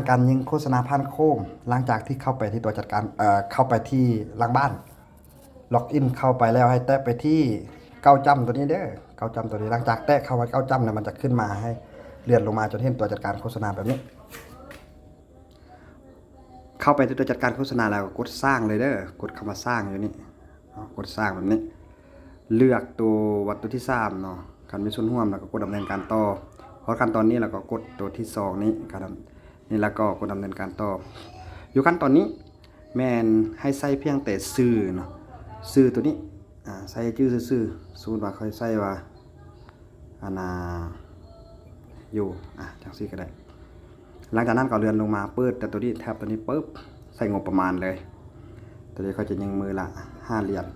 ການຍິງໂຄສະນາຜ່ານໂຄມ ຫຼັງຈາກທີ່ເຂົ້າໄປທີ່ຕົວຈັດການ ເອີ ເຂົ້າໄປທີ່ຫຼັງບ້ານ ລັອກອິນເຂົ້າໄປແລ້ວ ໃຫ້ແຕະໄປທີ່ເກົ້າຈ້ຳຕົວນີ້ເດີ ເກົ້າຈ້ຳຕົວນີ້. ຫຼັງຈາກແຕະເຂົ້າໄປເກົ້າຈ້ຳແລ້ວ ມັນຈະຂຶ້ນມາໃຫ້ເລື່ອນລົງມາຈົນເຫັນຕົວຈັດການໂຄສະນາແບບນີ້. ເຂົ້າໄປທີ່ຕົວຈັດການໂຄສະນາແລ້ວ ກໍກົດສ້າງເລີຍເດີ ກົດຄຳວ່າສ້າງຢູ່ນີ້ ເນາະ ກົດສ້າງແບບນີ້ ເລືອກໂຕວັດໂຕທີສາມເນາະ ຄັນມີສ່ວນຮ່ວມແລ້ວກໍກົດດຳເນີນການຕໍ່. ຮອດຂັ້ນຕອນນີ້ແລ້ວກໍກົດໂຕທີສອງນີ້ ກະດຳ ນີ້ແລ້ວກໍກົດດຳເນີນການຕໍ່. ຢູ່ຂັ້ນຕອນນີ້ແມ່ນໃຫ້ໃສ່ພຽງແຕ່ຊື່ເນາະ ຊື່ໂຕນີ້ ອາ ໃສ່ຊື່ຊື່ໆ ສົມມຸດວ່າຂ້ອຍໃສ່ວ່າ ອັນນ່າ ຢູ່ ອາ ຈັ່ງຊີ້ກໍໄດ້. ຫຼັງຈາກນັ້ນກໍເລື່ອນລົງມາ ເປີດແຕ່ໂຕນີ້ ແທັບໂຕນີ້ປຶບ ໃສ່ງົບປະມານເລີຍ. ໂຕນີ້ຂ້ອຍຈະຍິງມື້ລະຫ້າຫຼຽນ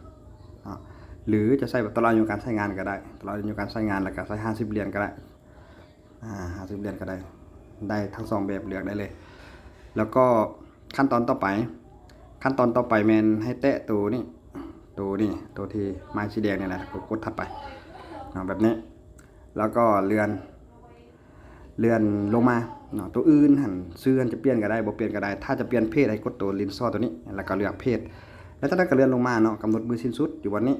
ເນາະ ຫຼືຈະໃສ່ແບບຕະຫຼອດອາຍຸການໃຊ້ງານກໍໄດ້ ຕະຫຼອດອາຍຸການໃຊ້ງານ ແລ້ວກໍໃສ່ຫ້າສິບຫຼຽນກໍໄດ້ ອາ ຫ້າສິບຫຼຽນກໍໄດ້ ໄດ້ທັງສອງແບບ ເລືອກໄດ້ເລີຍ. ແລ້ວກໍຂັ້ນຕອນຕໍ່ໄປ ຂັ້ນຕອນຕໍ່ໄປແມ່ນໃຫ້ແຕະໂຕນີ້ ໂຕນີ້ ໂຕທີ່ໝາຍສີແດງນີ້ແຫຼະ ແລ້ວກໍກົດຖັດໄປເນາະ ແບບນີ້ ແລ້ວກໍເລື່ອນ ເລື່ອນລົງມາເນາະ. ໂຕອື່ນຫັ້ນ ຊື່ຫັ້ນຈະປ່ຽນກໍໄດ້ ບໍ່ປ່ຽນກໍໄດ້. ຖ້າຈະປ່ຽນເພດ ໃຫ້ກົດໂຕລິ້ນຊໍໂຕນີ້ ແລ້ວກໍເລືອກເພດ ແລ້ວຈາກນັ້ນກໍເລື່ອນລົງມາເນາະ ກຳນົດມື້ສິ້ນສຸດຢູ່ບ່ອນນີ້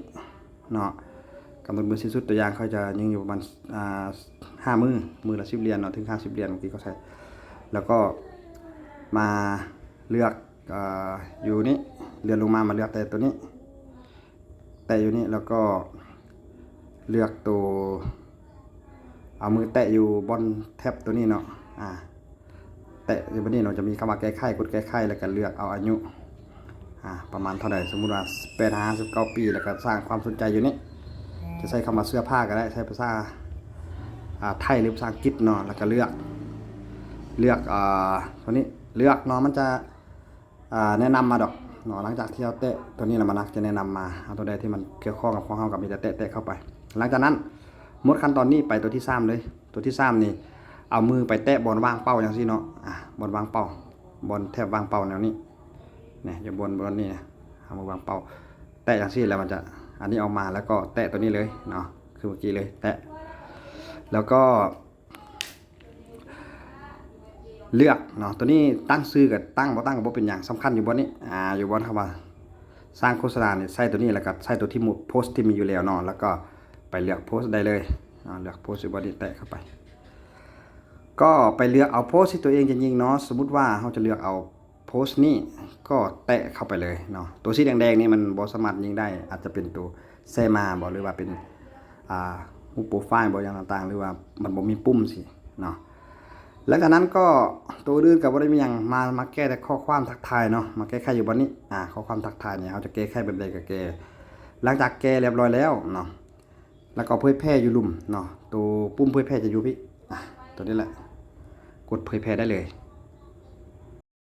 ເນາະ ກຳນົດມື້ສິ້ນສຸດ. ຕົວຢ່າງຂ້ອຍຈະຍິງຢູ່ປະມານ ອາ ຫ້າມື້ ມື້ລະສິບຫຼຽນເນາະ ເຖິງຫ້າສິບຫຼຽນ ເມື່ອກີ້ຂ້ອຍໃສ່ ແລ້ວກໍມາເລືອກ ເອີ ຢູ່ນີ້ ເລື່ອນລົງມາ ມາເລືອກແຕ່ໂຕນີ້ ແຕະຢູ່ນີ້ ແລ້ວກໍເລືອກໂຕ ເອົາມືແຕະຢູ່ບ່ອນແທັບໂຕນີ້ເນາະ ອາ ແຕະຢູ່ບ່ອນນີ້ເນາະ ຈະມີຄຳວ່າແກ້ໄຂ ກົດແກ້ໄຂ ແລ້ວກໍເລືອກເອົາອາຍຸ ອາ ປະມານເທົ່າໃດ ສົມມຸດວ່າສິບແປດຫາຫ້າສິບເກົ້າປີ ແລ້ວກໍສ້າງຄວາມສົນໃຈຢູ່ນີ້ ຈະໃຊ້ຄຳວ່າເສື້ອຜ້າກໍໄດ້ ໃຊ້ພາສາ ອາ ໄທ ຫຼື ພາສາອັງກິດເນາະ ແລ້ວກໍເລືອກ ເລືອກ ອາ ໂຕນີ້ ເລືອກເນາະ ມັນຈະ ອາ ແນະນຳມາດອກເນາະ. ຫຼັງຈາກທີ່ເຮົາແຕະໂຕນີ້ແລ້ວ ມັນຈະແນະນຳມາ ເອົາໂຕໃດທີ່ມັນກ່ຽວຂ້ອງກັບຂອງເຮົາ ກໍມີແຕ່ແຕະໆເຂົ້າໄປ. ຫຼັງຈາກນັ້ນໝົດຂັ້ນຕອນນີ້ ໄປໂຕທີສາມເລີຍ. ໂຕທີສາມນີ້ ເອົາມືໄປແຕະບ່ອນວ່າງເປົ້າຈັ່ງຊີ້ເນາະ ອາ ບ່ອນວ່າງເປົ້າ ບ່ອນແທັບວ່າງເປົ້າແນວນີ້ ນີ້ ຢູ່ບ່ອນ ບ່ອນນີ້ ເອົາມືວາງເປົ້າ ແຕະຈັ່ງຊີ້ ແລ້ວມັນຈະ ອັນນີ້ອອກມາ ແລ້ວກໍແຕະໂຕນີ້ເລີຍເນາະ ຄືເມື່ອກີ້ເລີຍ ແຕະ ແລ້ວກໍ ເລືອກເນາະ ໂຕນີ້ຕັ້ງຊື່ກໍຕັ້ງ ບໍ່ຕັ້ງກໍບໍ່ເປັນຫຍັງ. ສຳຄັນຢູ່ບ່ອນນີ້ ອາ ຢູ່ບ່ອນຄຳວ່າສ້າງໂຄສະນານີ້ ໃສ່ໂຕນີ້ ແລ້ວກໍໃສ່ໂຕທີ່ໂພສທີ່ມີຢູ່ແລ້ວເນາະ ແລ້ວກໍໄປເລືອກໂພສໄດ້ເລີຍເນາະ ເລືອກໂພສຢູ່ບ່ອນນີ້ ແຕະເຂົ້າໄປ ກໍໄປເລືອກເອົາໂພສທີ່ຕົວເອງຈະຍິງເນາະ. ສົມມຸດວ່າເຮົາຈະເລືອກເອົາ ໂພສນີ້ ກໍແຕະເຂົ້າໄປເລີຍເນາະ. ໂຕສີແດງໆນີ້ມັນບໍ່ສາມາດຍິງໄດ້ ອາດຈະເປັນໂຕແຊມາບໍ ຫຼືວ່າເປັນ ອາ ຮູບໂປຣໄຟລ໌ບໍ ຢ່າງຕ່າງໆ ຫຼືວ່າມັນບໍ່ມີປຸ່ມຊີ້ເນາະ. ຫຼັງຈາກນັ້ນກໍ ໂຕອື່ນກໍບໍ່ໄດ້ມີຫຍັງ ມາ ມາແກ້ແຕ່ຂໍ້ຄວາມທັກທາຍເນາະ ມາແກ້ໄຂຢູ່ບ່ອນນີ້ ອາ ຂໍ້ຄວາມທັກທາຍນີ້ ເຮົາຈະແກ້ໄຂແບບໃດກໍແກ້. ຫຼັງຈາກແກ້ລຽບຮ້ອຍແລ້ວເນາະ ແລ້ວກໍເຜີຍແຜ່ຢູ່ລຸ່ມເນາະ ໂຕປຸ່ມເຜີຍແຜ່ຈະຢູ່ພີ້ ອາ ໂຕນີ້ແຫຼະ ກົດເຜີຍແຜ່ໄດ້ເລີຍ